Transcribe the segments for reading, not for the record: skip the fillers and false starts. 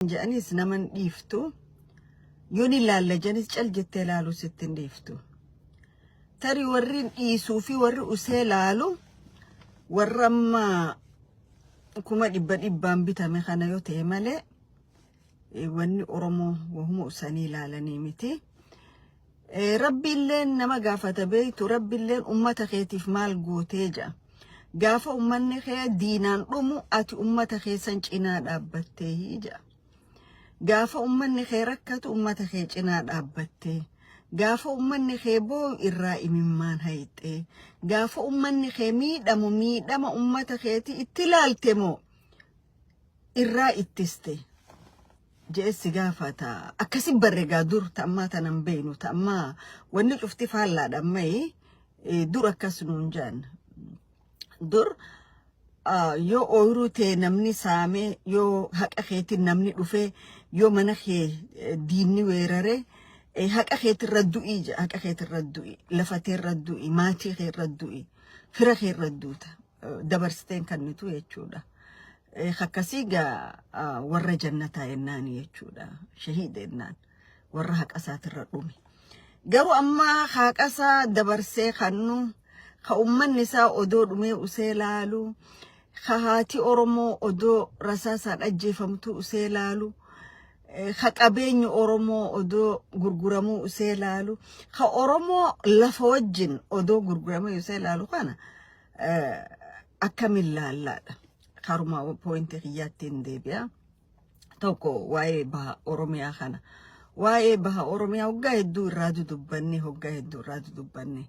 Jedhanis naman dhiiftu. Yoon ilaalla jedhanis cal jettee ilaaluu sitti hin dhiiftu. Tarii warri dhiisuu fi warri usee laalu warra amma 100,000 bitame kana yoo ta'e malee, wanni Oromoo wahuma usanii ilaalanii miti. Rabbiilleen nama gaafata beektu, Rabbiilleen ummata keetiif maal gootee jedha. Gaafa ummanni kee diinaan dhumu ati ummata keessan cinaa dhaabbattee jedha. Gaafa ummanni kee rakkatu ummata kee cinaa dhaabbattee. Gaafa ummanni kee boo'u irraa imimmaan hayxee. Gaafa ummanni kee miidhamu miidhama ummata keetii itti ilaalte moo irraa ittiste je'e si gaafata. Akkasi barregaa dur ta'ammaa tanan beeynu, ta'ammaa wanni cufti faallaadha ammayi, dur akkas nuun jaan. Dur yoo ooyiruu ta'e namni saamee, yoo haqa keetiin namni dhufee, yoo mana kee diinni weerare, haqa keetirra du'ii jedha. Haqa keetirra du'i, lafa teerra du'i, maatii keerra du'i, fira keerra duuta, dabarsiteen kennitu jechuudha. Akkasii gaa warra jannataa jennaan jechuudha. Shahiida jennaan warra haqa isaatirra dhume. Garuu amma haqa isaa dabarsee kannu, ka ummanni isaa odoo dhumee usee laalu, ka haati Oromoo odoo rasaasaan ajjeefamtu usee laalu, ka qabeenyi Oromoo odoo gurguramuu usee laalu, ka Oromoo lafa wajjin odoo gurguramuu usee laalu kana akkamiin laallaadha. Karuma pointii kiyyaatti hin deebi'a. Tokko waa'ee baha Oromiyaa kana. Waa'ee baha Oromiyaa hoggaa hedduu irraa dudubbanne, hoggaa hedduu irraa dudubbanne.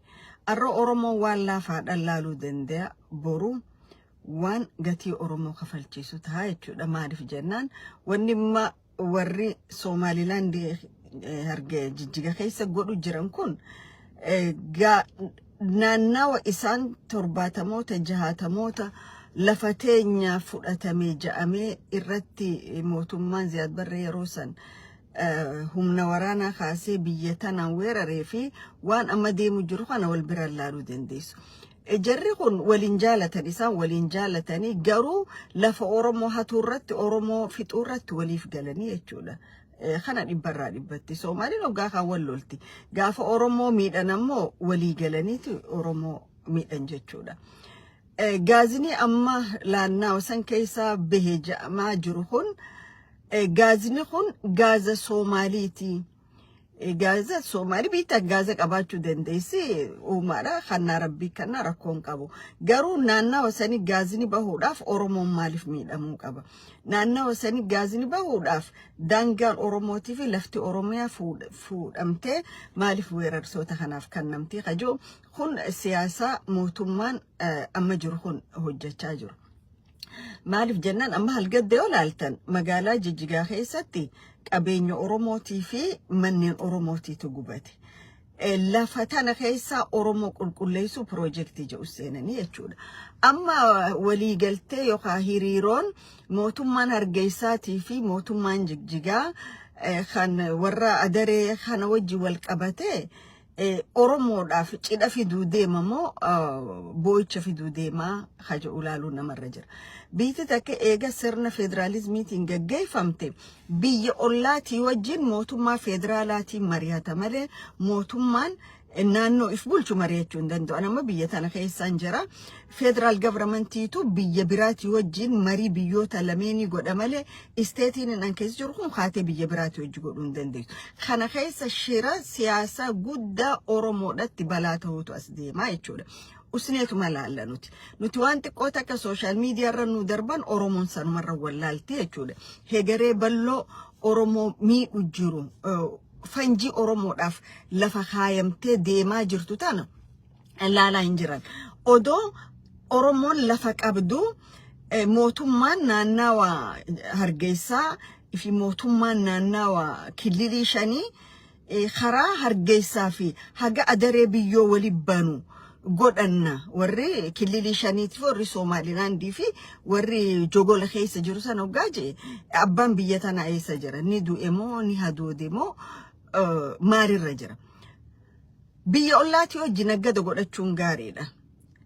Arra Oromoon waan laafaadhaan laaluu danda'a, boru waan gatii Oromoo kafalchiisu ta'a jechuudha. Maaliif jennaan, wanni imma warri Somaalilaand harge Jijjiga keessa godhu jiran kun naannawa isaan 70moota 60moota lafa teenya fudhatame ja'amee irratti mootummaan Ziyaad Barree yeroo san humna waraanaa kaasee biyya tanaan weeraree fi waan amma deemu jiru kana wal bira laaluu dandeessu. Jarri kun waliin jaalatan, isaan waliin jaalatanii garuu lafa Oromoo hatuu irratti, Oromoo fixuu irratti waliif galanii jechuudha. Kana dhibbarraa dhibbatti. Soomaaliin hoggaa kan wal lolti. Gaafa Oromoo miidhan ammoo walii galaniiti Oromoo miidhan jechuudha. Gaazinii amma laannaawa san keessaa bahe ja'amaa jiru kun, gaazini kun gaaza Soomaaliiti. Gaaza Soomaalii biyya gaaza qabaachuu dandeessi, uumaadha. Kannaa Rabbii kannaa rakkoon qabu. Garuu naannawa sanii gaazini bahuudhaaf Oromoon maaliif miidhamuu qaba? Naannawa sanii gaazini bahuudhaaf daangaan Oromootii fi lafti Oromiyaa fuudhamtee maaliif weerarsoota kanaaf kennamtii kajoo kun siyaasaa mootummaan amma jiru kun hojjechaa jiru. Maaliif jennaan, amma halgadda yoo laaltan magaalaa Jijjigaa keessatti qabeenya Oromootii fi manneen Oromootiitu gubate. Lafa tana keessaa Oromoo qulqulleessuu piroojeektii jedhu seenanii jechuudha. Amma waliigaltee yookaan hiriiroon mootummaan Hargeessaatii fi mootummaan Jigjigaa kan warra Adaree kana wajjin wal qabatee Oromoodhaaf cidha fiduu deema moo boo'icha fiduu deemaa haja ulaaluu namarra jira. Biyyi takka eega sirna federaalizmiitiin gaggeeffamte biyya ollaatii wajjin mootummaa federaalaatiin mari'ata malee mootummaan naannoo if bulchu mari'achuu hin danda'u. Amma biyya tana keessaan jira. Federal governmentiitu biyya biraatii wajjin marii biyyoota lameenii godha malee stateiin an keessa jiru kun kaatee biyya biraatii wajji godhuu hin dandeessu. Kana keessa shira siyaasaa guddaa Oromoodhatti balaa ta'utu as deemaa jechuudha. Usneetuma laalla nuti. Nuti waan xiqqoo takka social media irra nu darban Oromoon sanumarra wallaalti jechuudha. Hegeree balloo Oromoo miidhu jiru, fanjii Oromoodhaaf lafa kaayamtee deemaa jirtu tana laalaa hin jiran. Odoo Oromoon lafa qabdu, mootummaan naannawa Hargeysaa fi mootummaan naannawa kililii shanii karaa Hargeysaa fi haga Adaree biyyoo wali banu godhanna, warri kililii shaniitii fi warri Somaalilaandii fi warri Jogola keessa jiru sana hoggaa jee, abbaan biyya tanaa eessa jira? Ni du'e moo ni hadoode moo maalirra jira? Biyya ollaatii wajji naggada godhachuun gaariidha.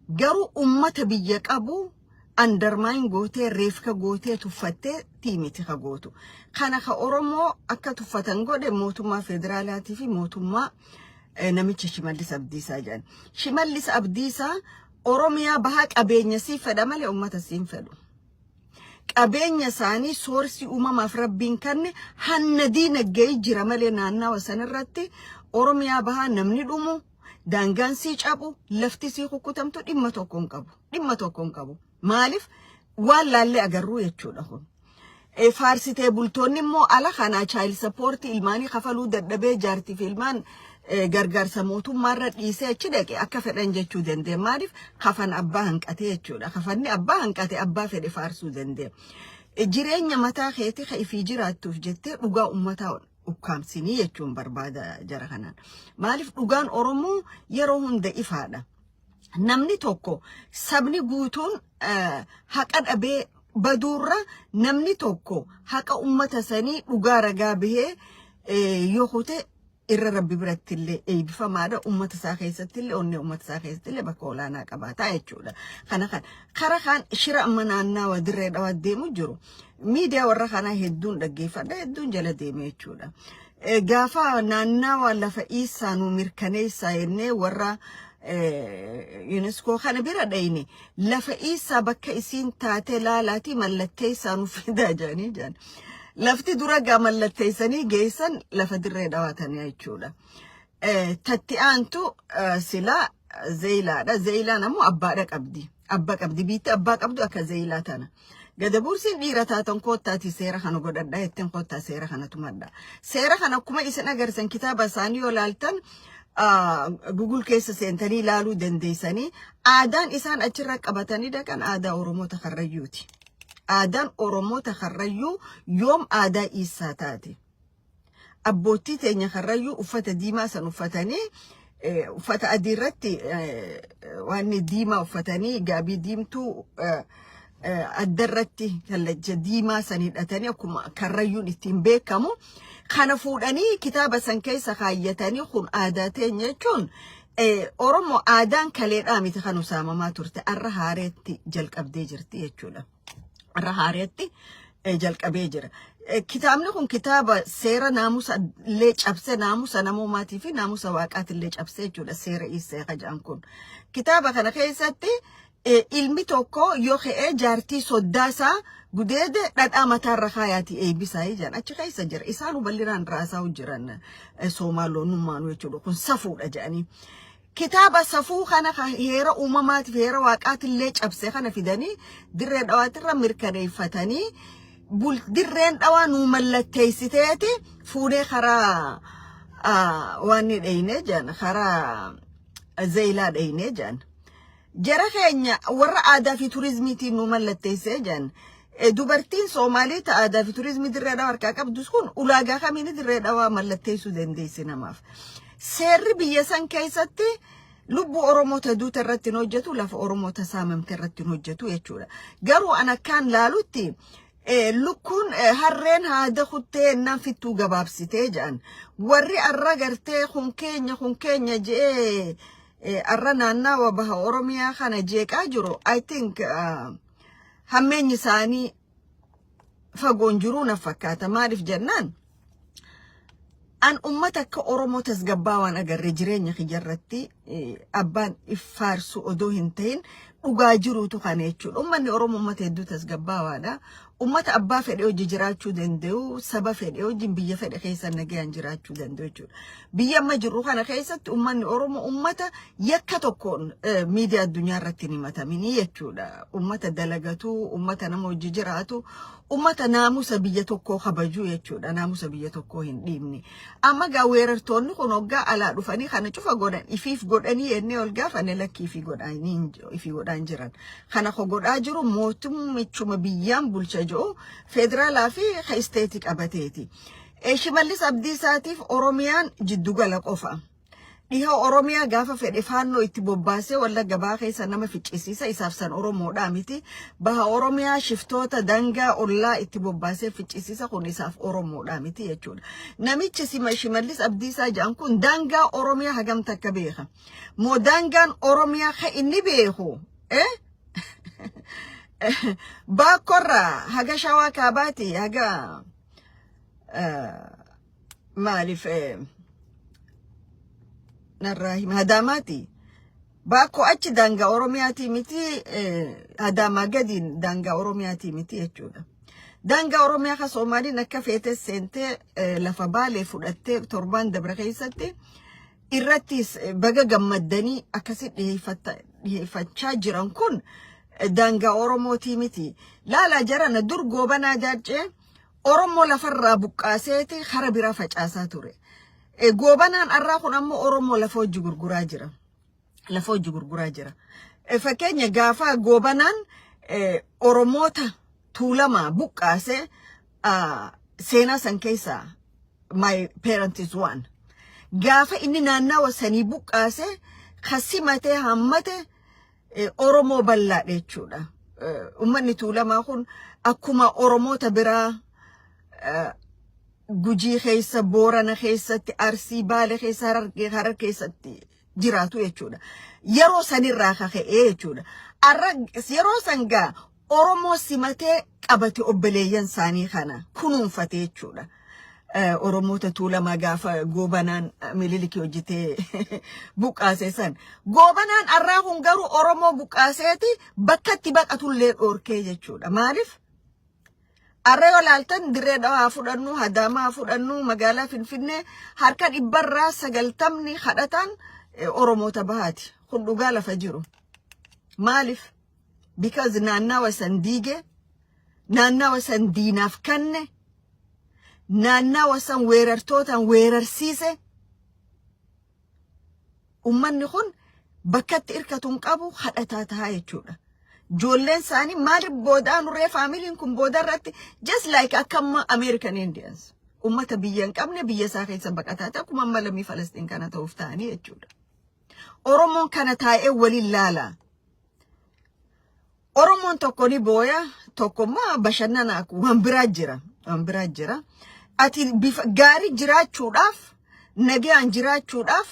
Garuu ummata biyya qabu Undermine gootee, reefka gootee, tuffattee tiimiti ka gootu. Kana ka Oromoo akka tuffatan godhe mootummaa federaalaatii fi mootummaa namicha Shimallis Abdiisaa jedhan. Shimallis Abdiisaa Oromiyaa bahaa qabeenya sii fedha malee uummata siin fedhu. Qabeenya isaanii, source uumamaaf Rabbiin kanne, hanna diinagdee jira malee naannawa sanarratti Oromiyaa bahaa namni dhumu, daangaan sii cabu, lafti sii kukkutamtu dhimma tokko hin qabu. Dhimma tokko hin qabu. Maaliif? Waan laallee agarruu jechuudha kun. Faarsitee bultoonni immoo ala kanaa child support ilmaanii kafaluu dadhabee, jaartii fi ilmaan gargaarsa mootummaarra dhiisee achi dhaqe akka fedhan jechuu dandeenya. Maaliif? Kafan abbaa hanqate jechuudha. Kafanni abbaa hanqate abbaa fedhe faarsuu dandeenya. Jireenya mataa keetii ka ifii jiraattuuf jettee dhugaa uummataa ukkaamsinii jechuun barbaada jara kanaan. Maaliif? Dhugaan Oromoo yeroo hunda ifaadha. Namni tokko, sabni guutuun haqa dhabee baduurra, namni tokko haqa ummata sanii dhugaa ragaa bahee yoo kute irra Rabbi biratti illee eebbifamaadha. Ummata isaa keessatti illee, onnee ummata isaa keessatti illee bakka olaanaa qabaataa jechuudha. Kana kan kara kaan shira amma naannawa Dirree Dhawaa deemu jiru, miidiyaa warra kanaa hedduun dhaggeeffadha, hedduun jala deeme jechuudha. Gaafa naannawa lafa isaa nu mirkaneessaa jennee warra UNESCO kana bira dhayne, lafa isaa bakka isiin taate laalaati mallatteessaa nu fidaa jedhanii jedhan. Lafti dura gaa mallatteessanii geessan lafa Dirree Dhawaatanii jechuudha. Tatti aantu silaa Zeeyilaadha. Zeeyilaan ammoo abbaadha qabdi. Abbaa qabdi. Biitti abbaa qabdu akka Zeeyilaa tana. Gadabuursiin dhiira taatan koottaati seera kana godhadha jetteen, koottaa seera kana tumadha. Seera kana akkuma isin agarsan kitaaba isaanii yoo laaltan, Google keessa seentanii ilaaluu dandeessanii, aadaan isaan achirra qabatanii dhaqan aadaa Oromoota Karrayyuuti. Aadaan Oromoota Karrayyuu yoom aadaa Iisaa taate? Abboottii teenya Karrayyuu uffata diimaa san uffatanii, uffata adii irratti waan diimaa uffatanii, gaabii diimtuu adda irratti kallacha diimaa san hidhatanii, akkuma Karrayyuun ittiin beekamu kana fuudhanii kitaaba san keessa kaayyatanii, kun aadaa teenya jechuun, Oromoo aadaan kaleedhaa miti kan usaamamaa turte, arra haareetti jalqabdee jirti jechuudha. Arra haareetti jalqabee jira. Kitaabni kun kitaaba seera naamusa illee cabse, naamusa namummaatii fi naamusa waaqaati illee cabse jechuudha, seera Iisee jedhan kun. Kitaaba kana keessatti ilmi tokko yoo ka'ee jaartii soddaasaa gudeede, dhadhaa mataarra kaayaati eebbisaa jedhan achi keessa jira. Isaan bal'inaan raasaa jiran Soomaalonnummaanu jechuudha. Kun safuudha jedhanii. Kitaaba safuu kana heera uumamaatiif heera waaqaatillee cabse kana fidanii Dirree Dhawaatirra mirkaneeffatanii, Dirreen Dhawaa nuu mallatteessiteeti fuunee karaa waan ni dheyne jedhan, karaa Zeeyilaa dheyne jedhan. Jara keenya warra aadaa fi turizimiitiin nuu mallatteessee jedhan. Dubartiin Soomaalii ta aadaa fi turizimii Dirree Dhawaa harkaa qabdus kun ulaagaa kamiin Dirree Dhawaa mallatteessuu dandeessi namaaf? Seerri biyya san keessatti lubbuu Oromoo ta duuta irratti hin hojjetu, lafa Oromoo ta saamamte irratti hin hojjetu jechuudha. Garuu an akkaan laalutti, lukkuun harreen haada kuttee ennaan fittuu gabaabsitee jedhan. Warri arra gartee kun keenya, kun keenya je'ee arra naannawa baha Oromiyaa kana jeeqaa jiru, I think hammeenyi isaanii fagoon jiruu na fakkaata. Maaliif jennaan, an ummata akka Oromoo tasgabbaa waan agarre jireenya kiyyarratti, abbaan iffaarsu odoo hin ta'in dhugaa jiruutu kana jechuudha. Uummanni Oromoo ummata hedduu tasgabbaawaadha. Ummata abbaa fedhe hojii jiraachuu danda'u, saba fedhe wajjin biyya fedhe keessa nagayaan jiraachuu danda'u jechuudha. Biyya amma jirru kana keessatti uummanni Oromoo ummata yakka tokkoon miidiyaa addunyaa irratti hin himataminii jechuudha. Ummata dalagatu, ummata nama hojii jiraatu, ummata naamusa biyya tokkoo kabajuu jechuudha. Naamusa biyya tokkoo hin dhiibne. Amma gaa weerartoonni kun hoggaa alaa dhufanii kana cufa godhan, ifiif godhanii jennee ol gaafanne, lakkii, ifii godhaan jiran. Kana ko godhaa jiru mootummichuma biyyaan bulcha jiru federaalaa fi isteetii qabateeti. Shimallis Abdiisaatiif Oromiyaan jiddugala qofa. Dhiha Oromiyaa gaafa fedhe faannoo itti bobbaasee Wallagga Bahaa keessa nama ficcisiisa, isaaf san Oromoodhaa miti. Baha Oromiyaa shiftoota dangaa ollaa itti bobbaasee ficcisiisa, kun isaaf Oromoodhaa miti jechuudha. Namichi Shimallis Abdiisaa jedhan kun daangaa Oromiyaa hagam takka beeka? Moo daangaan Oromiyaa ka inni beeku? Baakkorraa haga Shawaa Kaabaati, haga maaliif narraa hima, Hadaamaati. Baakkoo achi daangaa Oromiyaatii miti, Hadaamaa gadiin daangaa Oromiyaatii miti jechuudha. Daangaa Oromiyaa ka Soomaaliin akka feete seentee lafa Baalee fudhattee torbaan dabre keessatti irrattis baga gammaddanii akkasi dhiheeffachaa jiran kun daangaa Oromootii miti. Laalaa jarana, dur Goobanaa Daaccee Oromoo lafarraa buqqaaseeti kara biraa facaasaa ture. Goobanaan arraa kun ammoo Oromoo lafa hojii gurguraa jira. Lafa hojii gurguraa jira. Fakkeenya, gaafa Goobanaan Oromoota Tuulamaa buqqaasee, seenaa san keessaa my parent is one. Gaafa inni naannawa sanii buqqaase, kasimatee hammate Oromoo bal'aadha jechuudha. Uummanni Tuulamaa kun akkuma Oromoota biraa Gujii keessa, Boorana keessatti, Arsii, Baale keessa, Harargee, Harar keessatti jiraatu jechuudha. Yeroo sanirraa kaka'ee jechuudha. Arra yeroo san gaa Oromoo simatee qabate, obboleeyyan isaanii kana kunuunfate jechuudha. Oromoota Tuulamaa gaafa Goobanaan Mililikii hojjetee buqqaase san. Goobanaan arraa kun garuu Oromoo buqqaaseeti bakka itti baqatullee dhoorkee jechuudha. Maaliif? Arra yoo laaltan, Dirree Dhawaa haa fudhannu, Hadaamaa haa fudhannu, magaalaa Finfinnee harka 90% kadhatan Oromoota bahaati. Kun dhugaa lafa jiru. Maaliif? Because naannawa san diige, naannawa san diinaaf kanne, naannawa san weerartootaan weerarsiise. Ummanni kun bakkatti irkatu hin qabu, kadhataa tahaa jechuudha. Ijoolleen isaanii maaliif boodaan uree faamiliin kun booda irratti just like akka amma American Indians ummata biyya hin qabne, biyya isaa keessa baqataa ta'e, akkuma amma lammii Falastiin kana ta'uuf ta'anii jechuudha. Oromoon kana taa'ee waliin laala. Oromoon tokko ni booya, tokko immoo bashannana, waan biraa jira. Waan biraa jira. Ati bifa gaarii jiraachuudhaaf, nagaan jiraachuudhaaf,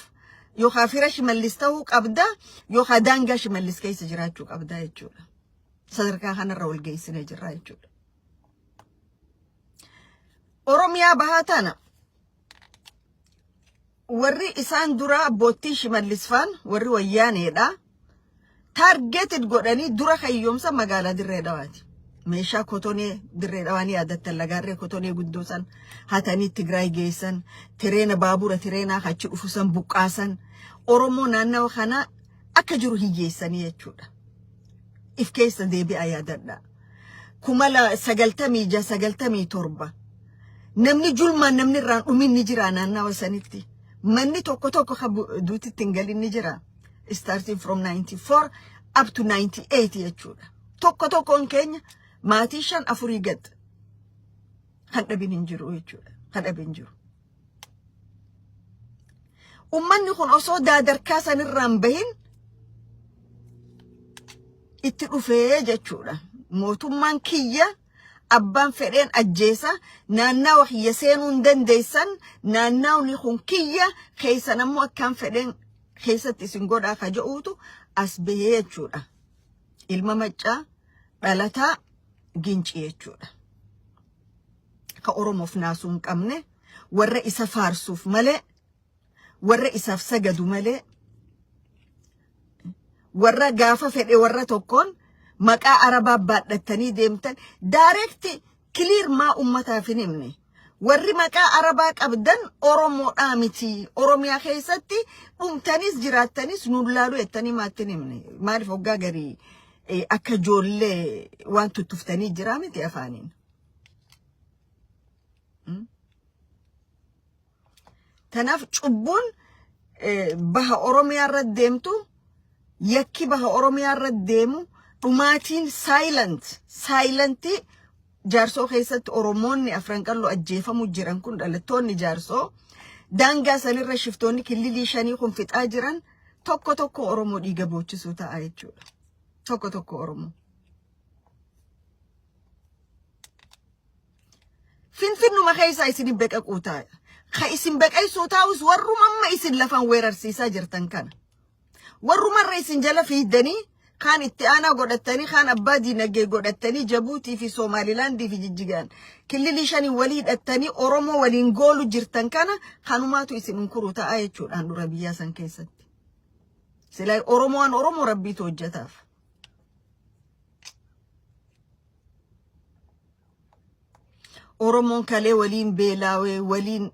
yookaan fira Shimallis ta'uu qabda yookaan daangaa Shimallis keessa jiraachuu qabda jechuudha. Sadarkaa kanarra wal geessinee jirra jechuudha. Oromiyaa bahaa tana warri isaan dura abbootiin Shimallis faan, warri Wayyaaneedha. Targeted godhanii dura hayyoomsa magaalaa Dirree Dhawaati. Meeshaa kotonee Dirree Dhawaa ni yaadattan, lagaarree kotonee guddoo san hatanii Tigraay geessan, tireena baabura tireenaa achi dhufu san buqqaasan, Oromoo naannawa kanaa akka jiru hiyyeessanii jechuudha. If keessa deebi'a, yaadadha. 1996, 97 namni julmaan namni irraan dhumin ni jira naannawa sanitti. Manni tokko tokko kan duutitti hin galin ni jira. Starting from 94 up to 98 jechuudha. Tokko tokkoon keenya maatii shan afurii gad kan dhabin hin jiru jechuudha. Kan dhabin hin jiru. Ummanni kun osoo daadarkaa sanirraan bahin itti dhufee jechuudha. Mootummaan kiyya abbaan fedheen ajjeesa, naannawa kiyya seenuu hin dandeessan, naannawni kun kiyya keessan ammoo akkaan fedheen keessatti isin godhaa ka jedhuutu as bahee jechuudha. Ilma Maccaa dhalataa Gincii jechuudha. Ka Oromoof naasuu hin qabne, warra isa faarsuuf malee, warra isaaf sagadu malee, warra gaafa fedhe warra tokkoon maqaa Arabaa baadhattanii deemtan direct clear maa ummataaf hin himne? Warri maqaa Arabaa qabdan Oromoodhaa miti. Oromiyaa keessatti dhumtanis jiraattanis nun laalu jettanii maatti hin himne? Maaliif hoggaa garii akka ijoollee waan tuttuftanii jiraa miti afaaniin? Tanaaf cubbuun baha Oromiyaa irra deemtu, yakki baha Oromiyaa irra deemu, dhumaatiin silent silentii Jaarsoo keessatti Oromoonni Afran Qalloo ajjeefamu jiran kun, dhalattoonni Jaarsoo daangaa sanirra shiftoonni killilii shanii kun fixaa jiran, tokko tokko Oromoo dhiiga boochisuu ta'a jechuudha. Tokko tokko Oromoo. Finfinnuma keessaa isin beqaquu ta'a. Ka isin beqeessuu taa'us warruma amma isin lafaan weerarsiisaa jirtan kana. Warrumarra isin jala fiiddanii Kaan itti aanaa godhattanii, kaan abbaa diinagdee godhattanii, Jabuutii fi Somaalilaandii fi Jijjigaan killilii shanii walii hidhattanii Oromoo waliin goolu jirtan kana kanumaatu isin unkuru ta'a jechuudhaan dura biyyaa san keessatti. Silaa Oromoon Oromoo rabbiitu hojjetaaf. Oromoon kalee waliin beelaawee, waliin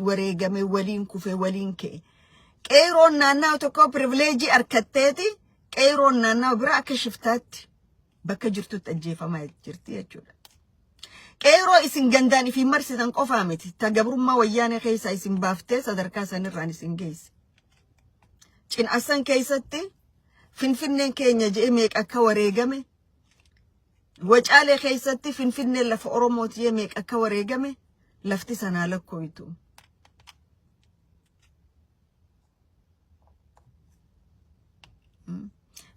wareegame, waliin kufe, waliin ka'e. Qeeroon naannawa tokko privileejii harkatteeti, qeeroon naannawa biraa akka shiftaatti bakka jirtutti ajjeefamaa jirti jechuudha. Qeeroo isin gandaan ifiin marsitan qofaa miti. Ta gabrummaa wayyaanee keessaa isin baaftee sadarkaa sanirraan isin geesse. Cin'assan keessatti Finfinneen keenya je'ee meeqa akka wareegame, Wacaalee keessatti Finfinneen lafa Oromooti jee meeqa akka wareegame lafti sanaa lakkooytu.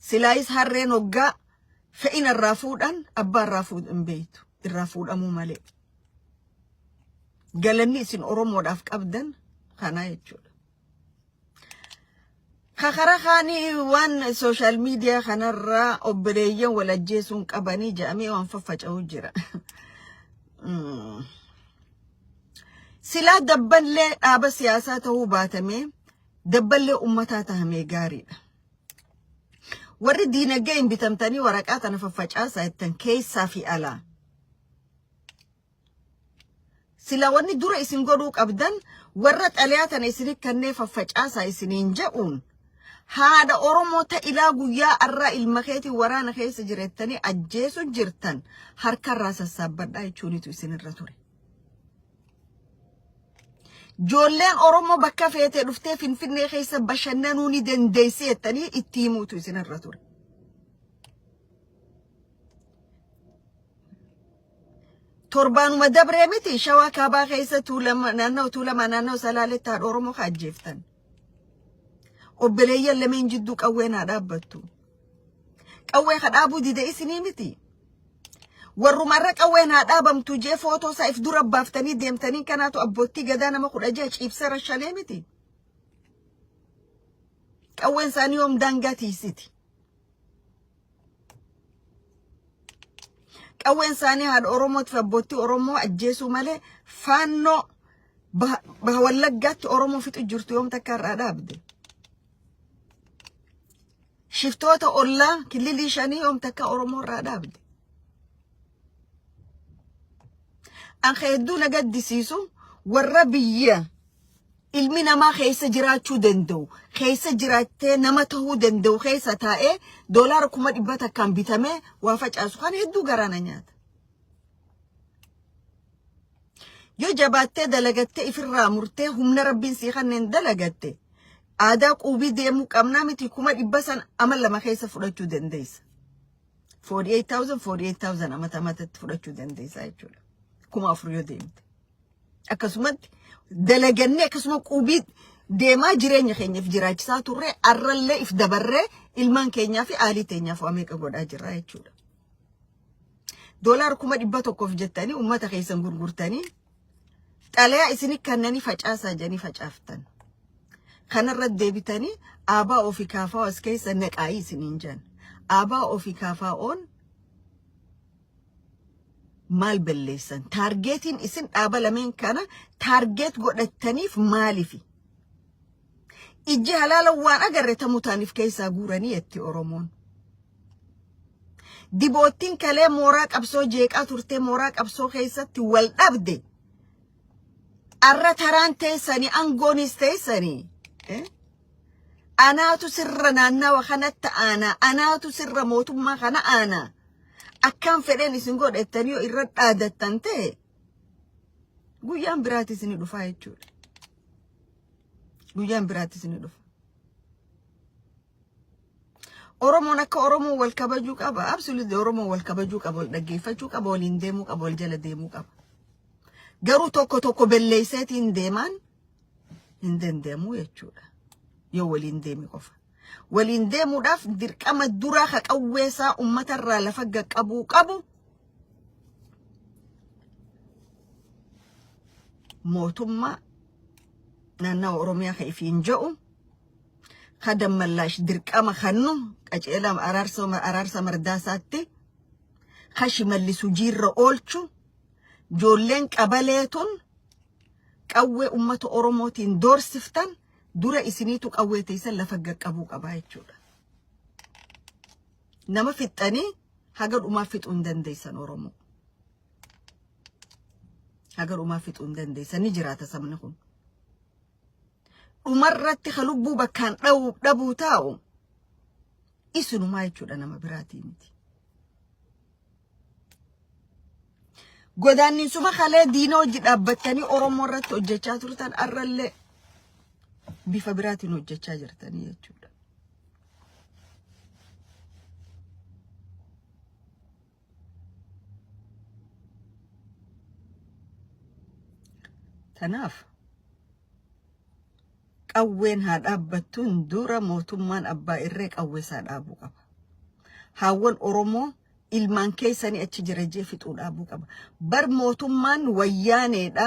Silaayis harreen hoggaa fe'ina irraa fuudhan abbaa irraa fuudhan beektu, irraa fuudhamuu malee. Galanni isin Oromoodhaaf qabdan kanaa jechuudha. Kakara kaanii waan social media kanarraa obboleeyyan wal ajjeesuun qabanii jedhamee waan faffaca'u jira. Silaa dabballee dhaaba siyaasaa ta'uu baatamee dabballee ummataa tahamee gaariidha. Warri diinagdee hin bitamtanii waraqaa tana faffacaasaa jettan keessaa fi alaa. Sila wanni dura isin godhuu qabdan, warra xalayaa tana isinit kannee faffacaasaa isiniin je'uun, haadha Oromoo ta ilaa guyyaa arraa ilma keetiin waraana keessa jirettanii ajjeesu jirtan harkarraa sassaabbadhaa jechuunitu isinirra ture. Ijoolleen Oromoo bakka feetee dhuftee Finfinnee keessa bashannanuu ni dandeessi jettanii itti himuutu isinirra ture. Torbaanuma dabree miti, Shawaa Kaabaa keessa, Tuulama, naannoo Tuulamaa, naannoo Salaaletti haadha Oromoo ka ajjeeftan. Obboleeyyan lameen jidduu qawween haa dhaabbattu. Qawwee ka dhaabuu dide isinii miti. Warrumarra qawween haa dhaabamtu jee footoo isaa if dura baaftanii deemtanii kanaatu abboottii gadaa nama 16 ciibsee rashanee miti. Qawween isaanii yoom daangaa tiisiti. Qawween isaanii haadha Oromootiif abboottii Oromoo ajjeesuu malee faannoo baha Wallaggaatti Oromoo fixu jirtu yoom takka irraa dhaabde. Shiftoota ollaa killilii shanii yoom takka Oromoo irraa dhaabde. An hedduu na gaddisiisu, warra biyya ilmi namaa keessa jiraachuu danda'u, keessa jiraattee nama ta'uu danda'u keessa taa'ee doolaara 100,000n bitamee waa facaasu kan hedduu garaa na nyaata. Yoo jabaattee dalagattee, ifirraa murtee, humna rabbiin sii kanneen dalagatte, aadaa quubii deemuu qabnaa miti, 500,000 ama 2 keessa fudhachuu dandeessa. 48,000, 48,000 amata amatatti fudhachuu dandeessa jechuudha. 4,000 yoo deemte. Akkasumatti dalagannee, akkasuma quubii deemaa jireenya keenyaaf jiraachisaa turre, arrallee if dabarree ilmaan keenyaa fi aalii teenyaaf waa meeqa godhaa jirra jechuudha. Doolaara 100,000f jettanii uummata keessan gurgurtanii xalayaa isinii kannanii facaasaa jedhanii facaaftan. Kanarra deebitanii aabaa ofii kaafaa as keessa naqaayii isiniin jedhan. Aabaa ofii kaafaa'oon maal balleessan? Targetiin isin dhaaba lameen kana target godhattaniif maalifi? Ijji halaala waan agarre tamutaaniif keessaa guuranii jetti Oromoon. Diboottiin kalee mooraa qabsoo jeeqaa turtee, mooraa qabsoo keessatti wal dhabde. Arra taraan teessanii, angoonis teessanii. Anaatu sirra naannawa kanatti aanaa, anaatu sirra mootummaa kana aanaa. Akkaan fedheen isin godhettanii yoo irra dhaadattan ta'e, guyyaan biraatis ni dhufa jechuudha. Guyyaan biraatis ni dhufa. Oromoon akka Oromoon wal kabajuu qaba. Absolutely, Oromoon wal kabajuu qaba, wal dhaggeeffachuu qaba, waliin deemuu qaba, wal jala deemuu qaba. Garuu tokko tokko belleesseetiin deemaan hin danda'amu jechuudha. Yoo waliin deeme qofa. Waliin deemuudhaaf dirqama duraa ka qawweesaa uummatarraa lafa qaqqabuu qabu mootummaa naannawa Oromiyaa ka ifiin jedhu. Ka Dammallaash dirqama kannu qaceela Araarsa Mardaasaatti ka Shimallis hojiirra oolchu ijoolleen qabalee tun qawwee ummata Oromootiin doorsiftan dura isiniitu qawwee teessan lafa gaqqabuu qabaa jechuudha. Nama fixxanii haga dhumaa fixuu hin dandeessan Oromoo. Haga dhumaa fixuu hin dandeessan ni jiraata sabni kun. Dhumarratti ka lubbuu bakkaan dhabuu taa'u isinumaa jechuudha nama biraatii miti. Godaanninsuma kalee diina hojii dhaabbattanii Oromoo irratti hojjechaa turtan arrallee bifa biraatiin hojjechaa jirtanii jechuudha. Tanaaf qawween haa dhaabbattuun dura mootummaan abbaa irree qawwee isaa dhaabuu qaba. Haawwan Oromoo ilmaan keessanii achi jira jee fixuu dhaabuu qaba. Bar mootummaan wayyaaneedha.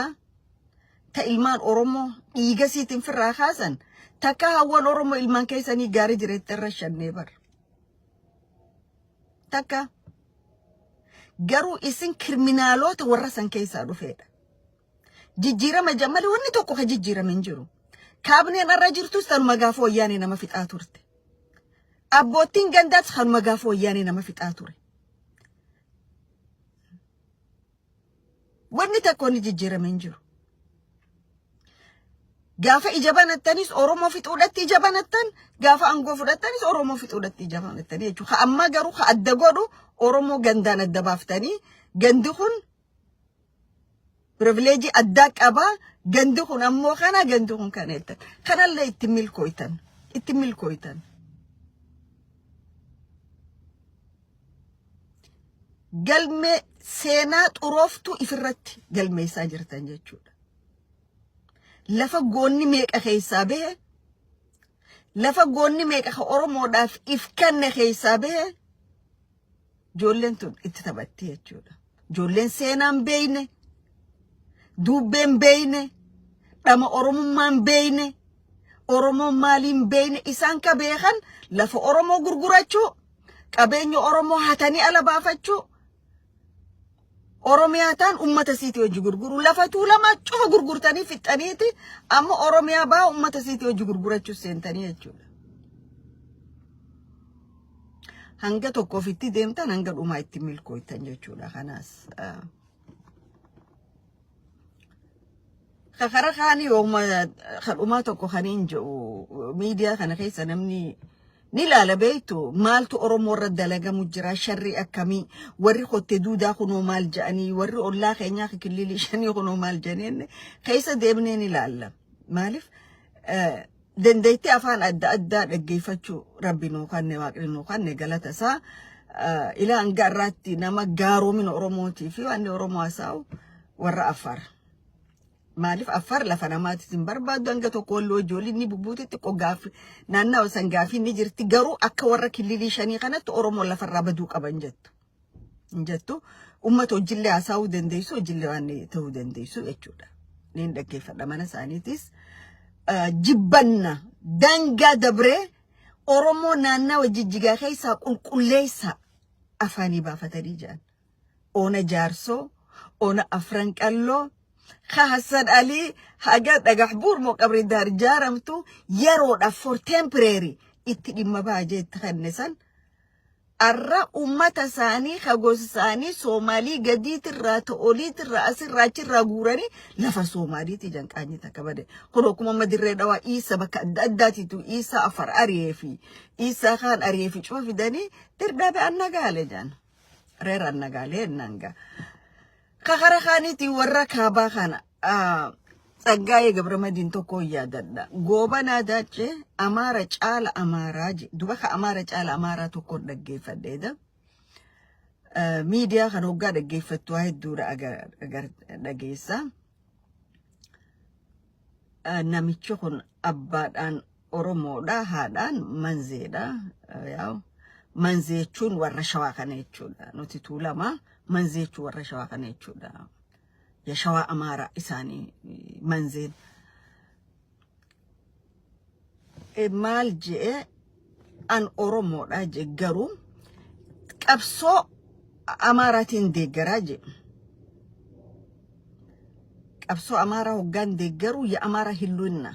Ta ilmaan Oromoo dhiiga siitiin firraa kaasan takka haawwan Oromoo ilmaan keessanii gaarii jireetti irra shannee bar. Takka garuu isin kirminaaloota warra san keessaa dhufeedha. Jijjiirama malee wanni tokko ka jijjiirame hin jiru. Kaabineen irra jirtus tanuma gaafa wayyaanee nama fixaa turte. Abboottiin gandaas kanuma gaafa wayyaanee nama fixaa ture. Wanni tokko wanni jijjiirame hin jiru. Gaafa ija banattanis Oromoo fixuudhatti ija banattan, gaafa aangoo fudhattanis Oromoo fixuudhatti ija banattanii jechuudha. Ka ammaa garuu ka adda godhu Oromoo gandaan adda baaftanii gandi kun privileejii addaa qaba. Gandi kun ammoo kana gandi kun kana jettan. Kanallee itti milkooytan. Itti milkooytan. Galmee seenaa xurooftuu ifirratti galmeessaa jirtan jechuudha. Lafa goonni meeqa keessaa bahe, lafa goonni meeqa ka Oromoodhaaf if kenne keessaa bahe, ijoolleen tun itti taphatti jechuudha. Ijoolleen seenaan beeyne, duubbeen beeyne, dhama Oromummaan beeyne, Oromoon maaliin beeyne isaan ka beekan lafa Oromoo gurgurachuu, qabeenya Oromoo hatanii ala baafachuu, Oromiyaa taan ummata siiti hojii gurguru lafa tuulamaa cufa gurgurtanii fixxaniiti amma Oromiyaa baa ummata siiti hojii gurgurachuu seentanii jechuudha. Hanga tokko ofitti deemtan hanga dhumaa itti milkooytan jechuudha. Kanaas kakara kaanii yooma kadhumaa tokko kan hin jedhu miidiyaa kana keessa namni ni ilaala beektu maaltu Oromoo irra dalagamu jira sharri akkamii warri kotte duudaa kunoo maal jedhanii warri ollaa keenyaa killilii shanii kunoo maal jedhanii keessa deemnee ni ilaalla. Maaliif dandeettii afaan adda addaa dhaggeeffachuu rabbi nuu kanne waaqni nuu kanne galata isaa ilaa hanga irraatti nama gaaromina Oromootii fi waan Oromoo haasa'u warra Affaar. Maaliif Affaar lafa namaatis hin barbaaddu hanga tokko walloo ijoolleen ni bubbuuti xiqqoo gaaffi naannawa san gaafii ni jirti garuu akka warra killilii shanii kanatti Oromoon lafarraa baduu qaban jettu. Hin jettu uummata hojiillee haasa'uu dandeessu hojiillee waan ta'uu dandeessu jechuudha. Niin dhaggeeffadha mana isaaniitis. Jibbanna daangaa dabree Oromoo naannawa jijjigaa keessaa qulqulleessaa afaanii baafatanii jiran. Ona Jaarsoo, ona Afran Qalloo, ka Hassan Alii haga dhagax buur moo qabri daar jaaramtu yeroodhaaf for temporary itti dhimma ba'a jeetti kenne san arra ummata isaanii ka gosa isaanii Soomaalii gadiitirraa ta oliitirraa asirraa achirraa guuranii lafa Soomaaliiti janqaanyi takka bade. Kun akkuma amma dirree dhawaa Iisa bakka adda addaatiitu Iisa afar ari'ee fi Iisa kaan ari'ee fi cufa fidanii dirdhabe annagaale jaan. Reer annagaalee jennaan gaa. Kakara kaaniitiin warra kaabaa kana Tsaggaayee Gabramadiin tokko yaadadha. Goobanaa Daaccee Amaara caala Amaaraa je. Duba ka Amaara caala Amaaraa tokko dhaggeeffadheedha. Miidiyaa kan hoggaa dhaggeeffattu waa hedduudha dhageessa. Namichi kun abbaadhaan Oromoodha haadhaan Manzeedha. Yaa'u Manzee jechuun warra Shawaa kana jechuudha. Nuti Tuulamaa Manzee jechuun warra Shawaa kana jechuudha. Yashawaa Amaaraa isaanii Manzeen. Maal je'e? An Oromoodha je, garuu qabsoo Amaaraatiin deeggaraa je. Qabsoo Amaaraa hoggaan deeggaru የአማራ ህልውና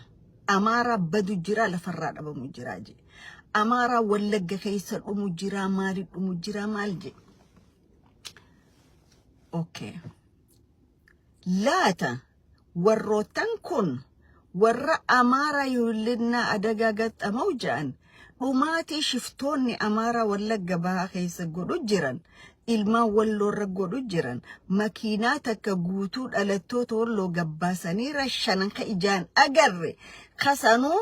Amaaraa badu jira, lafarraa dhabamu jira je. Amaaraa Wallagga keessa dhumu jira, maali dhumu jira, maal je. Okay. Laata warroottan kun warra Amaaraa የህልውና አደጋ ገጠመው jedhan, dhumaatii shiftoonni Amaaraa Wallagga Bahaa keessa godhu jiran, ilmaan Walloorra godhu jiran, makiinaa takka guutuu dhalattoota Walloo gabbaasanii rashanan ka ijaan agarre kasanuu,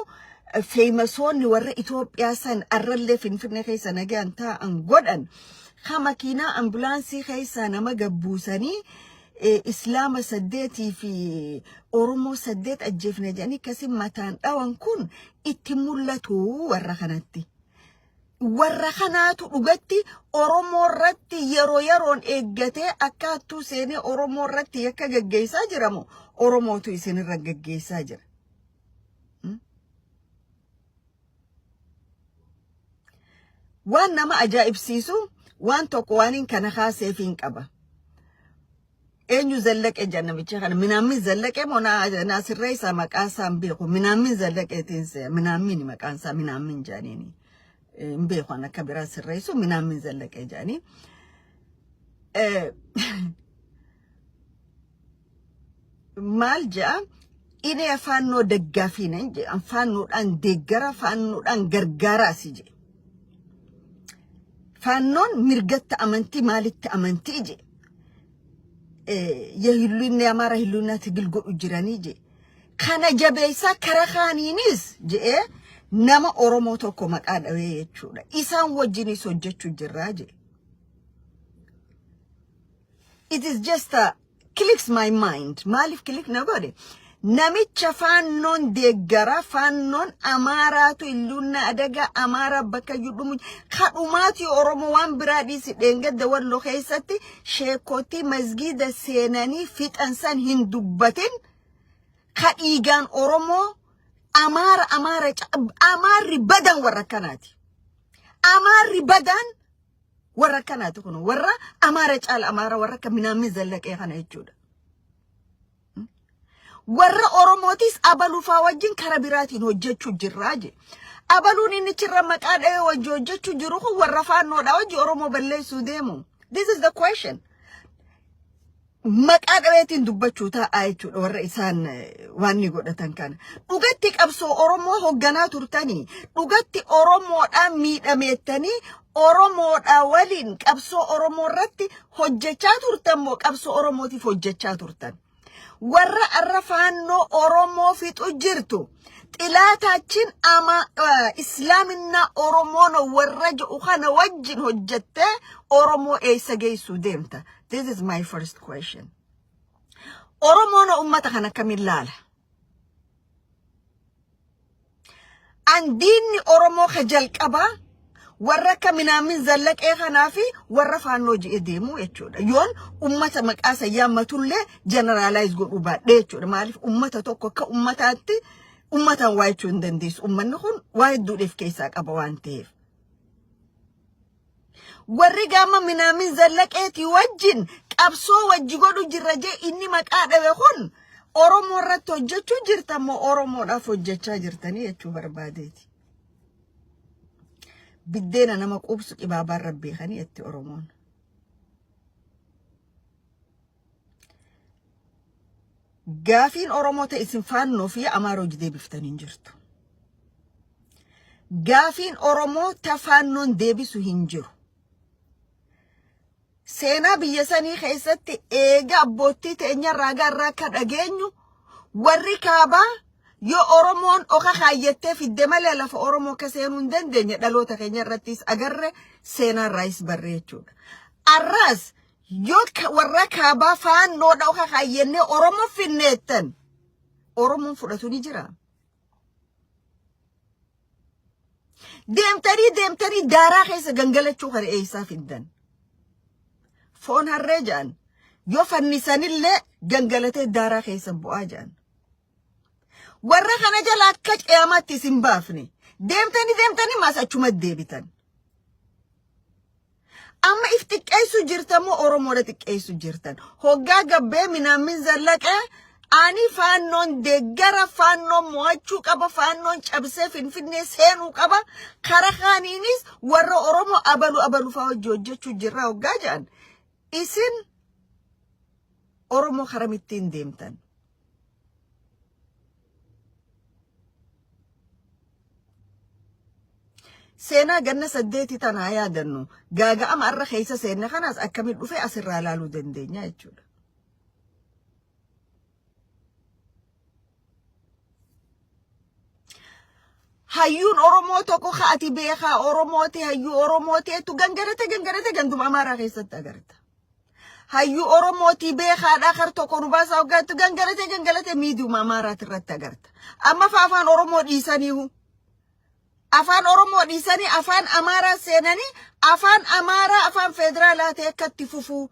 famousoonni warra Itoophiyaa san arrallee Finfinnee keessa nagaan taa'an godhan, ka makiinaa ambulaansii keessaa nama gabbuusanii Islaama saddeetii fi Oromoo 8 ajjeefne jedhanii akkasii mataan dhawan kun itti mul'atu warra kanatti. Warra kanaatu dhugatti Oromoo irratti yeroo yeroon eeggatee akka hattuu seenee Oromoo irratti yakka gaggeessaa jiramu, Oromootu isinirra gaggeessaa jira. Waan nama ajaa'ibsiisu waan tokko waan kana kaaseef hin qaba. Eenyu Zallaqee jedha namicha kana? Minaammin Zallaqee moo naa sirreessaa, maqaa isaa hin beeku. Minaammin Zallaqeetiin se'a. Minaammin maqaan isaa Minaammin jedhaniini. Hin beeku an akka biraa sirreessu, Minaammin Zallaqee jedhanii. Maal jedha? እኔ የፋኖ ደጋፊ ነኝ jedha. Faannoodhaan deeggara, faannoodhaan gargaaraasi jedhe. Faannoon mirgatti amantii, maalitti amantii jedhe. የህልውና የአማራ ህልውና ትግል godhu jiranii jedhe. Kana jabeessaa kara kaaniinis jedhee nama Oromoo tokko maqaa dhawee jechuudha. Isaan wajjinis hojjechuu jirraa jedhe. It is just a clicks my mind. Maaliif click na godhe? Namicha faannoon deeggara, faannoon Amaaraatu ህልውና አደጋ Amaaraa bakka iyyuu kadhumaati Oromoo waan biraa dhiisi, dheengadda Walloo keessatti sheekotii masgiida seenanii fixan san hin dubbatin, ka dhiigaan Oromoo Amaara Amaara Amaarri badan warra akkanaati. Amaarri badan warra akkanaati, kun warra Amaara caala Amaara warra akka Minaammin Zallaqee kana jechuudha. Warra Oromootis abalufaa wajjin kara biraatiin hojjechuu jirraa je. Abaluun inni chirra maqaa dhahee wajji hojjechuu jiru kun warra faannoodha wajji Oromoo balleessuu deemu. This is the question. Maqaa dhabeetiin dubbachuu taa'aa jechuudha warra isaan waan ni godhatan kana. Dhugatti qabsoo Oromoo hoogganaa turtanii, dhugatti Oromoodhaan miidhameettanii, Oromoodhaa waliin qabsoo Oromoo irratti hojjechaa turtan moo qabsoo Oromootiif hojjechaa turtan? Warra arra faannoo Oromoo fixu jirtu, ጥላታችን ama እስላምና ኦሮሞ ነው warra jedhu kana wajjin hojjettee Oromoo eessa geessuu deemta? This is my first question. Oromoon ummata kana akkamiin laala? Andiinni Oromoo ka jalqabaa warra akka Minaamin Zallaqee kanaa fi warra faannoo ji'e deemuu jechuudha. Yoon ummata maqaa isa yaammatullee generalize godhuu baadhee jechuudha. Maaliif ummata tokko akka ummataatti ummataan waa jechuu hin dandeessu. Ummanni kun waa hedduudhaaf keessaa qaba waan ta'eef. Warri gama Minaamin Zallaqeetii wajjin qabsoo wajji godhu jirra jee inni maqaa dhabe kun Oromoo irratti hojjechuu jirta moo Oromoodhaaf hojjechaa jirtanii jechuu barbaadeeti. Biddeena nama quubsu qibaabaan rabbeekanii jetti Oromoon. Gaafiin Oromoo ta'e isin faannoo fi Amaara hojii deebiftanii hin jirtu. Gaafiin Oromoo ta faannoon deebisu hin jiru. Seenaa biyya sanii keessatti eega abboottii teenyarraa garraa akka dhageenyu, warri kaabaa yoo Oromoon oka kaayyattee fidde malee lafa Oromoo akka seenuu hin dandeenye dhaloota keenya irrattis agarre, seenaarraayis barree jechuudha. Arraas yoo warra kaabaa faannoodha oka kaayyannee Oromoo finneettan, Oromoon fudhatu ni jira. Deemtanii deemtanii daaraa keessa gangalachuu kana eessaa fiddan? Foon harree jedhan yoo fannisanillee gangalatee daaraa keessa bu'aa jedhan. Warra kana jala akka ce'amaatti isin baafne. Deemtanii deemtanii maas achuma deebitan. Amma if xiqqeessu jirtan moo Oromoodha xiqqeessu jirtan? Hoggaa gabbee minaamin zallaqee ani Faannoon deeggara, Faannoon mo'achuu qaba, Faannoon cabsee Finfinnee seenuu qaba. Kara kaaniinis warra Oromoo abalu abalu fa'aa hojii hojjechuu jirra hoggaa jedhan. Isin Oromoo karamittiin deemtan? Seenaa ganna 8 tanaa yaadannu, gaaga'ama arra keessa seenne kanaas akkamiin dhufee asirraa ilaaluu dandeenya jechuudha. Hayyuun Oromoo tokko ka ati beekaa Oromooti, hayyuu Oromooti jettu gangalate gangalate ganduma Amaaraa keessatti agarta. Hayyuu Oromootii beekaadhaa kar tokko nu baasaa hoggaattu gangalate gangalate miidiyuma Amaaraati irratti agarta. Amma fa afaan Oromoo dhiisaniihu. Afaan Oromoo dhiisanii afaan Amaaraa seenanii, afaan Amaaraa afaan federaalaa ta'e akka itti fufuu,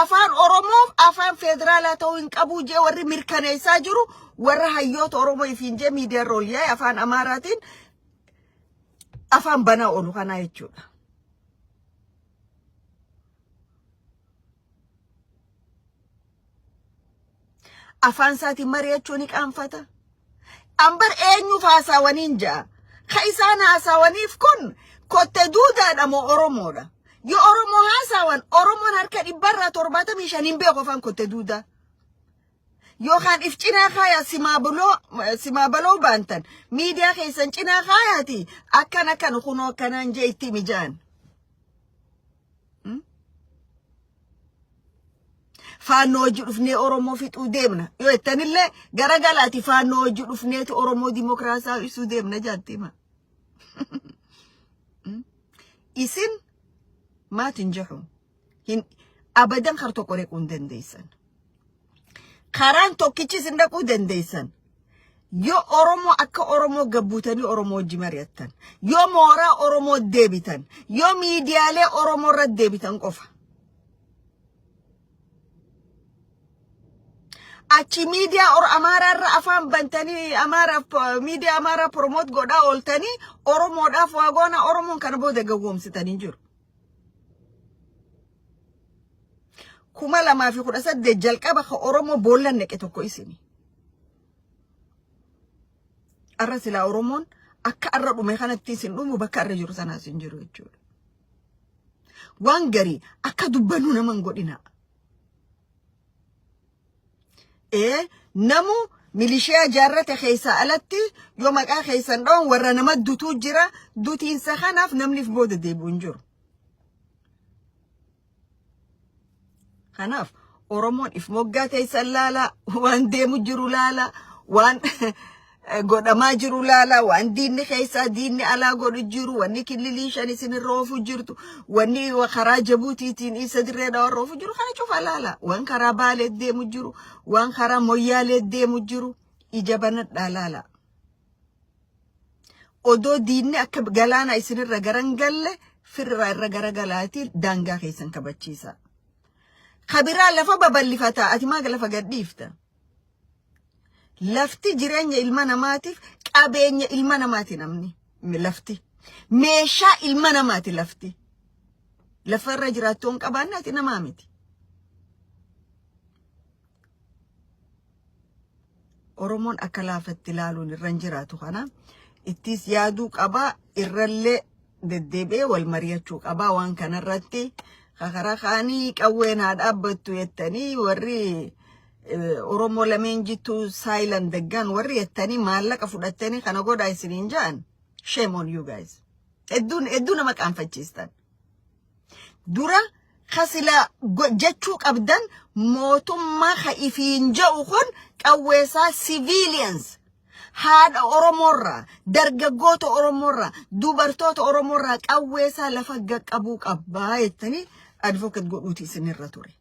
afaan Oromoof afaan federaalaa ta'uu hin qabuu jee warri mirkaneessaa jiru warra hayyoota Oromoo ifiin jee miidiyaa irra ol yaa'e afaan Amaaraatiin afaan banaa oolu kanaa jechuudha. Afaan isaatiin mari'achuu ni qaanfata. Ambar eenyuuf haasawaniin ja'a? Ka isaan haasawaniif kun kotte duudaadha moo Oromoodha? Yoo Oromoo haasawan, Oromoon harka 75% hin beeku afaan kotte duudaa. Yookaan if cinaa kaayaa simaa baloo baantan miidiyaa keessan cinaa kaayaati akkan akkan kunoo akkanaan jee itti mijaan. Faannoo hojii dhufnee Oromoo fixuu deemna. Yoo jettanillee garagalaati Faannoo hojii dhufneeti Oromoo dimokiraasaa ibsuu deemna jaatti hima. Isin maatiin jahu hin abadan kar tokko dhaquu hin dandeessan. Karaan tokkichi isin dhaquu dandeessan. Yoo Oromoo akka Oromoo gabbuutanii Oromoo wajji mari'attan, yoo mooraa Oromoo deebitan, yoo miidiyaalee Oromoo irra deebitan qofa. Achi miidiyaa or Amaaraa irra afaan bantanii Amaaraaf miidiyaa Amaaraa promote godhaa ooltanii Oromoodhaaf waa goona, Oromoon kana booda gawwoomsitanii jiru. 2018 jalqaba ka Oromoo boolla naqe tokko isini. Arra silaa Oromoon akka arra dhume kanatti isin dhumu bakka arra jiru sanaas hin jiru jechuudha. Waan garii akka dubbannu nama hin godhina. Ee, namu milishiyaa jaarrate keessaa alatti yoo maqaa keessan dha'uun warra nama dutuu jira, dutiinsa kanaaf namniif booda deebi'u hin jiru. Kanaaf Oromoon if moggaa teessan laala, waan deemu jiru laala, waan godhamaa jiru laala, waan diinni keessaa diinni alaa godhu jiru, wanni killilii shan isin irra oofu jirtu, wanni karaa Jabuutiitiin isa dirree dhawaa oofu jiru kana cufa laala. Waan karaa Baalee deemu jiru, waan karaa Moyyaalee deemu jiru ija banadhaa laala. Odoo diinni akka galaana isinirra garan galle firraa irra garagalaatii daangaa keessan kabachiisa. Kabiraa lafa babal'ifataa, ati maa lafa gadhiifta? Lafti jireenya ilma namaatiif qabeenya ilma namaati, namni lafti. Meeshaa ilma namaati lafti. Lafa irra jiraattu hin qabaanne ati namaa miti. Oromoon akka laafatti ilaaluun irra hin jiraatu, kana ittis yaaduu qabaa, irrallee deddeebi'ee wal mari'achuu qabaa waan kanarratti. Karaa kaanii qawween haa dhaabbattu jettanii, warri Oromoo lameen jittuu saayilan daggaan warri jettanii maallaqa fudhattanii kana godhaa isiniin ja'an, shame on you guys. Hedduun hedduu nama qaanfachiistan. Dura kasila jechuu qabdan, mootummaa ka ifiin ja'u kun qawweesaa civilians, haadha Oromoorraa, dargaggoota Oromoorraa, dubartoota Oromoorraa qawweesaa lafa qaqqabuu qabaa jettanii advocate godhuuti isinirra ture.